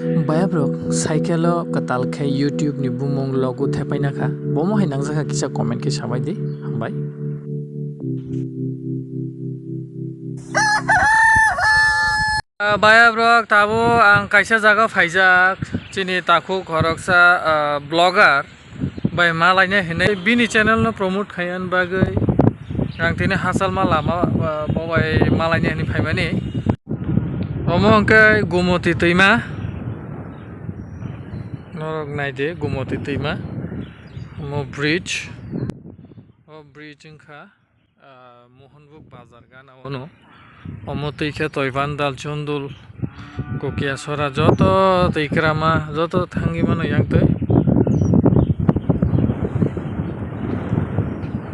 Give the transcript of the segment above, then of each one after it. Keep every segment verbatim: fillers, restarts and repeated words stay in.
Bayabrok cycle o kwtal khe YouTube ni bumung logo thepaina kha. Bomo hai nangjakha kisa comment khe sabai di. Hambai. Ah, bayabrok, tabo ang kaisa jaga phaijak, chini takhuk khoroksa, ah, vlogger bai malaina hinwi bini channel no promote khaina bagwi ang tini hachal ma lama, ah, bo bai malaina hinwi phaimani. Omo hwnkhe Gumoti twima. Norok naidi Gumoti twima. Omo bridge. O bridge wngkha, ah, Mohanbuk bazar gana ono. Omo twi khe Toiban, Dalchundul, Kokiasora joto twi kwrama joto thangwi mano yang twi.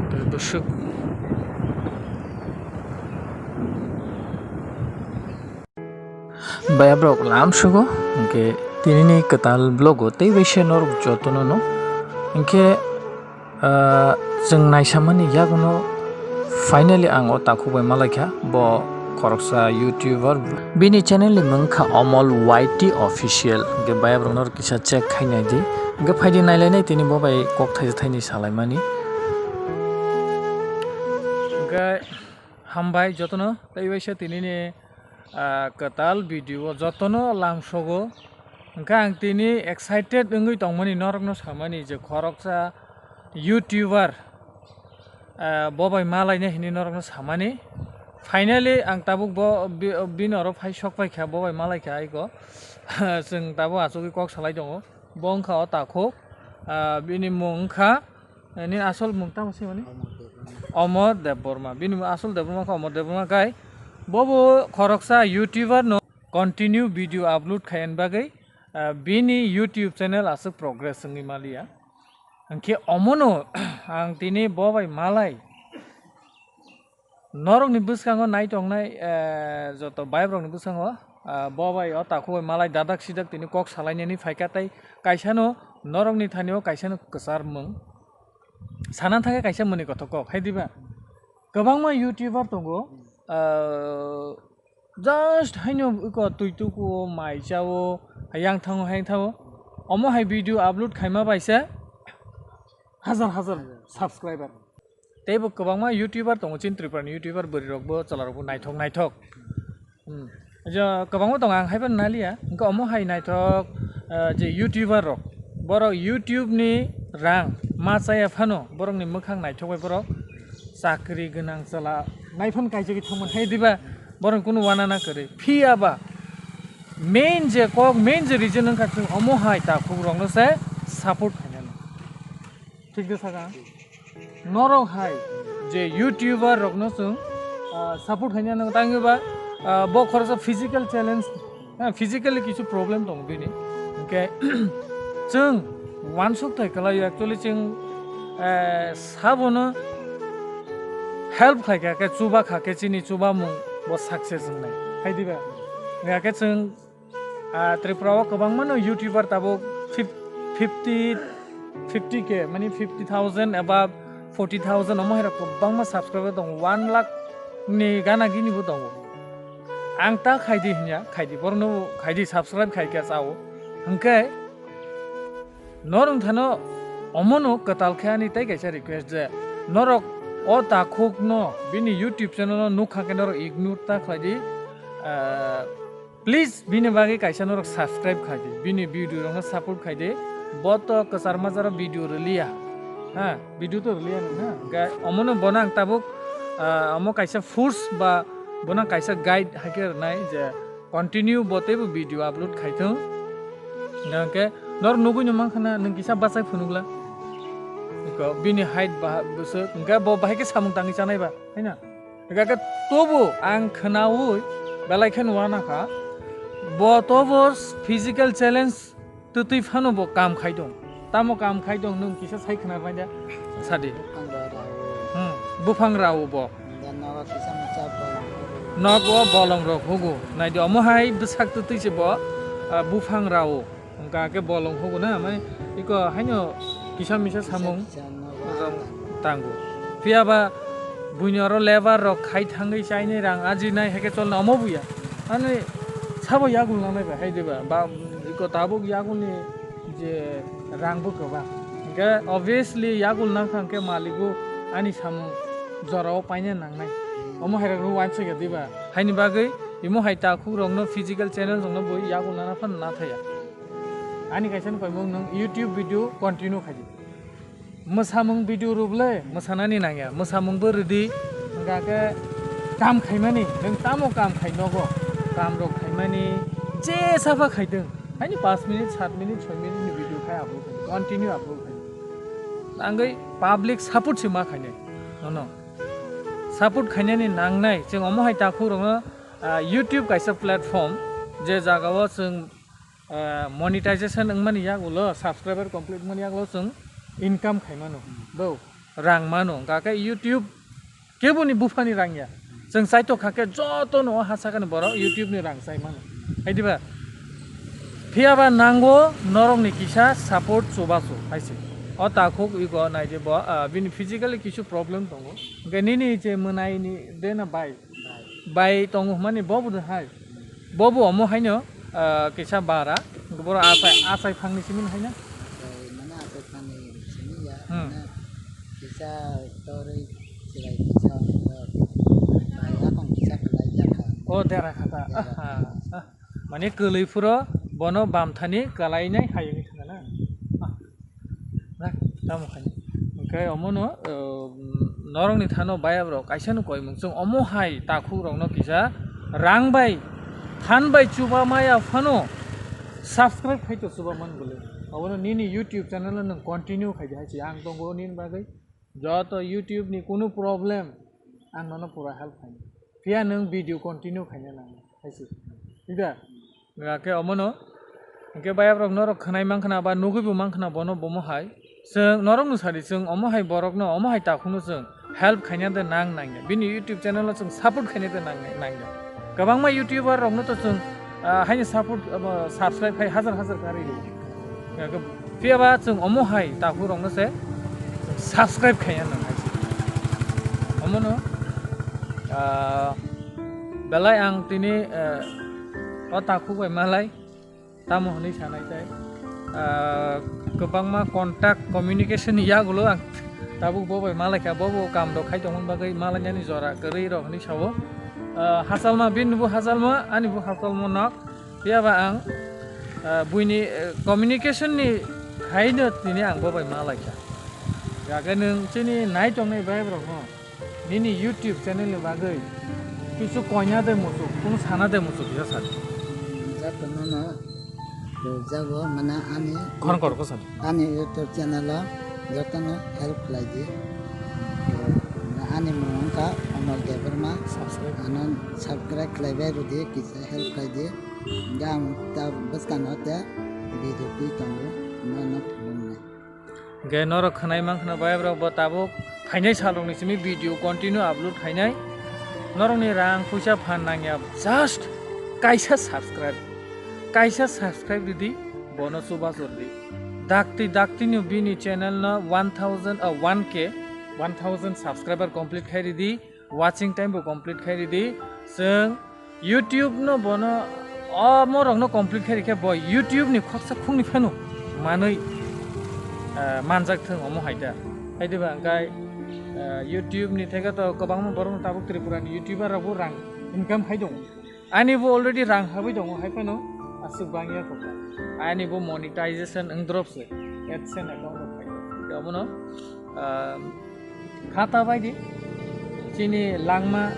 Tei bwswk. Bayabrok lam sugo, hwnkhe tinini kwtal vlogo tei bai se norok jotono no. Hwnkhe, ah, chwng naisamani yaguno finally ang o takhuk bai malaikha, bo khoroksa YouTuber. Bini channel ni mung kha Omol Y T Official, hwnkhe bayabrok norok kisa check khainai di. Hwnkhe phaidi nailainai tini bo bai kok thaisa thaini salaimani. Hwnkhe hambai jotono, tei bai se tinini ah, kwtal video o jotono lamsogo. Hwnkhe ang tini excited wngwi tongmani norokno samani je khoroksa YouTuber, ah, bo bai malaina hinwi norokno samani. Finally ang tabuk bo bi-, bini oro phai sok paikha, bo bai malaikha aiko. Chwng tabuk achugwi kok salai tongo. Bo wngkha o takhuk, ah, bini mung wngkha, eh, nini asol mung tamo se mani? Omor Debbarma. Bini asol Debbarma kha Omor Debbarma kai. Bobo khoroksa YouTuber no continue video upload khaina bagwi, ah, bini YouTube channel aswk progress wngwi maliya. Hwnkhe omono ang tini bo bai malai. Norokni bwskango nai tongnai, eh, joto vibe rokni bwskango, ah, bo bai o takhuk bai malai dadak sidak tini kok salainani phaikha tei kaisano norokni thani o kaisano kwchar mung sana thangkhe kaisa mwnwi kothok kok hai diba? Kwbangma YouTuber tongo, ah, just haino iko twi tuku o mai chao, hayang thango hayang thango, omo hai video upload khaima baisa hajar hajar subscriber. Tei bo kwbangma YouTuber tongo, chini Tripura ni YouTuber bwrwi rok bo, chwla rok bo naithok naithok. Hmm. Jo kwbangma tongo, ang haiphano naliya. Hwnkhe omo hai naithok, ah, je YouTuber rok, borok YouTube ni rang ma chaya phano borok ni mwkhang naithok bai borok chakri gwnang chwla naiphano kaisa khe thangmani hai diba, borok ni kunu uanana kwrwi. Phiya ba main je kok, main je reason wngkha chwng omo hai takhuk rok no se support khainani. Thik de sakha. Norok hai je YouTuber rokno chwng, ah, support khaina nango, tangwi ba, ah, bo khoroksa physical challenge, ha, physically kisu problem tongo bini. Hwnkhe chwng uansuk thai kwlaio, actually chwng, eh, sabono help khlaikha khe, chuba kha khe chini chubamung bo success wngnai. Hai diba? Hwnkhe chwng Ah, Tripura o kwbangma no YouTuber tabuk fif-, fifty, fifty K, mani fifty thousand eba forty thousand omo hai rok kwbangma subscriber tongo, one lakh ni gana gini bo tongo. Ang ta khaidi hinya, khaidi, borok no khaidi, subscribe khai khe chao. Hwnkhe norok thano omo no kwtal khe ani tei kaisa request je norok o takhuk no bini YouTube channel no nukha khe norok ignore ta khlaidi. Ah, Please, bini bagwi kaisa norok subscribe khai di, bini video rokno support khai di. Bo to kwchar majaro video rwliya, ha, video to rwliya nang, ha. Ga-, omono bono ang tabuk, ah, omo kaisa force ba bono kaisa guide hai khe rwnai je continue bo teibo video upload khai thung. Hwnkhe norok nugui no mankha na, nwng kisa bachai phunukla. Iko bini height ba bwswk, hwnkhe bo bahai khe samung tangwi chanai ba, hai na? Hwnkhe tobo ang khwnaui belai khe nuanakha, bo tobo physical challenge twtwi phano bo kam khai tong. Tamo kam khai tong nwng kisa sai khwna bai da? Sadi. Buphang rao. Hmm, buphang rao bo. Hwnkhe nogo kisa masa bolong rok. Nogo bolong rok hugo. Naidi omo hai bwsak twtwi se bo, ah, buphang rao. Hwnkha khe bolong hugo na, mane iko haino kisa misa samung kisa no rok tango. Phiya ba buini oro labour rok khai thangwi chainai rang ajinai hai khe cholna omo buya. Ani sabo yakung langnai ba hai diba? Ba Ko tabuk yagulni je rang bo kwbang. Hwnkhe obviously yagul nangkha hwnkhe maligo ani samung jorao paina nangnai. Omo hai rokno wansukya diba? Haini bagwi imo hai takhuk rokno physical challenge rokno bo yagul nana phano nathaya. Ani kaisa ni koimung nwng YouTube video continue khaidi. Mwsamung video rw bwle mwsanani nangya, mwsamungbo rwdi, hwnkha khe kam khaimani, nwng tamo kam khai nogo, kam rok khaimani, je safa khaitwng, haini panch minute, sat minute, soi minute ni video khai upload khai, continue upload khai. Tangwi public support se ma khainai, nono support khainani nangnai, chwng omo hai takhuk rokno, ah, YouTube kaisa platform, je jagao chwng ah, monetization wngmani yagulo, subscriber complete wngmani yagulo chwng income khaimano, do, rang mano, hwnkha khe YouTube keboni buphani rang ya. Chwng chaitok kha khe jotono o ha sakani borok YouTube ni rang chai mano. Hai diba? Phiyaba nango norokni kisa support chubachu hai se. O takhuk ego nai de bo, ah, bini physically kisu problem tongo. Hwnkhe nini je mwnaini de na bai? Bai tongo hwnmani bo bo hai. Bo bo omo haino, ah, kisa bara. Borok achai, achai phangni simi haino. Bai, mane achai phangni simi ya, hmm, mane kisa torwi chwrai kisa bai yakung kisa kwlai ya kha. O dera kha ta. Dera. Ah, ah. Mane kwlwi phuro bono bamthani kwlainai hai wngwi thangna. Ah. Na, tamo khai. Hwnkhe omono, uh, norokni thano bayabrok kaisa no koimung. Chwng omo hai takhukrokno kisa rang bai, phan bai chuba maya phano subscribe khai to chuba man bole. Obono nini YouTube channel no nwng continue khai di hai se. Ang tongo nini bagwi. Joto YouTube ni kunu problem ang nono pura help khai. Phiya nwng video continue khaina nango. Hai se. Ida. Hwnkhe omono, hwnkhe bayabrok norok khwnai mankha na ba nugui bo mankha na bono bomo hai. Chwng norokno sadi, chwng omo hai borokno, omo hai takhukno chwng help khaina de nang nangya. Bini YouTube channel o chwng support khaina de nang nangya. Kwbangma YouTuber rokno to chwng, ah, haino support, abo, subscribe khai hajar hajar karwi rwo. Phiya ba chwng omo hai takhuk rokno se subscribe khaiya nang hai se. Omono, ah, belai ang tini, eh, o takhuk bai malai tamo hwnwi sanai tai. Ah, kwbangma contact communication ni yagulo ang tabuk bo bai malai kha, bo bo kam rok khai tongmani bagwi malainani jora kwrwi rok hwnwi sao. Ah, hachalma bini bo hachalma, ani bo hachalma nok. Phiya ba ang, ah, buini, eh, communication ni haino tini ang bo bai ma lai kha. Hwnkhe nwng chini nai tongnai vibe rokno nini YouTube channel ni bagwi kisu koina de muchuk, kunu sana de muchuk kisa sa di. Jotono no rwjago, mane ani khorang kor ko sa di. Ani YouTube channel o jotono help khlai di. Ani mung wngkha Omol Debbarma. Subscribe. Ano subscribe khlai bai rw di, kisa help khlai di. Hingke ang ta bwskano te video twi tongo, nono khulumnai. Hingke norok khwnai mankha bayabrok bo tabuk phainai salrokni simi video continue upload khainai. Norokni rang puisa phan nangya, just kaisa subscribe, kaisa subscribe ridi, bono chubachu ridi. Dakti daktino bini channel no one thousand, ah, one K, one thousand subscriber complete khai ridi. Watching time bo complete khai ridi. Chwng YouTube no bono omo rok no complete khai rikhe bo YouTube ni khoksa khungni phano manwi, ah, manjak thung omo hai da. Hai diba hwnkhe, ah, YouTube ni theke to kwbangma borok no tabuk Tripura ni YouTuber rok bo rang income khai tongo. Ani bo already rang habwi tongo hai phano aswk bangya kok. Ani bo monetization wng drop se. AdSense account rok khai. Omo no, ah, Khata bai di, chini langma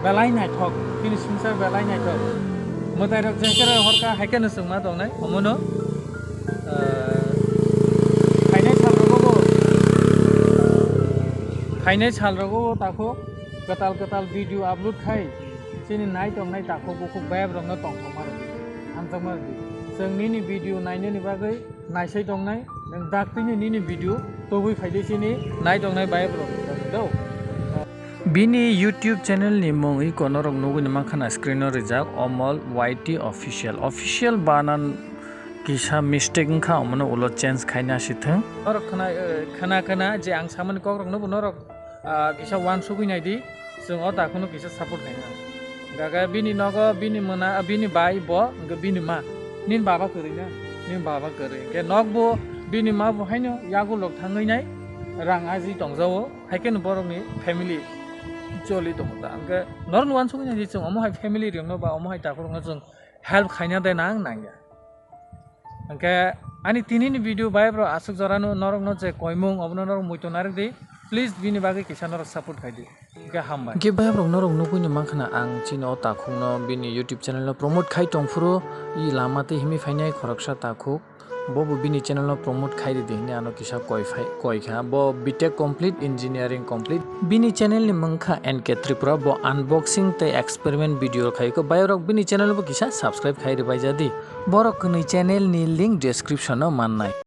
belai naithok, chini swngchar belai naithok. Mwtai rok jengkhe rok horkha, hai kheno chwngma tongnai, omono, ah, phainai sal rogo bo, phainai sal rogo bo takhuk kwtal kwtal video upload khai, chini nai tongnai takhuk bukhuk bayap rokno tongthokma rwdi, hamjakma rwdi. Chwng nini video nainani bagwi naisai tongnai, nwng daktwini nini video tubui phaidi chini nai tongnai bai borok do. Bini YouTube channel ni mung iko norok nugui ni mankha na screen o rijak Omol Y T Official. Official banan kisa mistake wngkha, omono ulo change khaina sithwng. Norok khna, eh, khna khna je ang samani kok rokno bo norok ah, kisa uansugui naidi, chwng o takhukno kisa support khaina. Hwnkhe bini nogo bini mona, bini bai bo, hwnkhe bini ma. Nini baba kwrwi na, nini baba kwrwi. Hwnkhe nokbo bini ma bo haino yagulrok thangwi nai rang aji tongjago, haikheno borokni family choli tongo ta. Hwnkhe norokno uansukwi nai je chwng omo hai family rokno ba omo hai takhurokno chwng help khaina de nang nangya. Hwnkhe ani tinini video bai bro aswk jorano norokno je koimung obono norok muitu narwk di, please bini bagwi kisa norok support khai di. Hwnkhe hambai. Hwnkhe bayamrok norok nugui ni mankha na ang chini o takhukno bini YouTube channel no promote khai tongphuru, i lama tei himwi phainai khoroksa takhuk. Bo bo bini channel no promote khai ridi hinwi ano kisa koi phai, koi kha. Bo B Tech complete, engineering complete. Bini channel ni mung kha N K Tripura, bo unboxing tei experiment video khai ko. Bayarok bini channel bo kisa subscribe khai rwbai jadi. Borok kwnwi channel ni link description o mannai.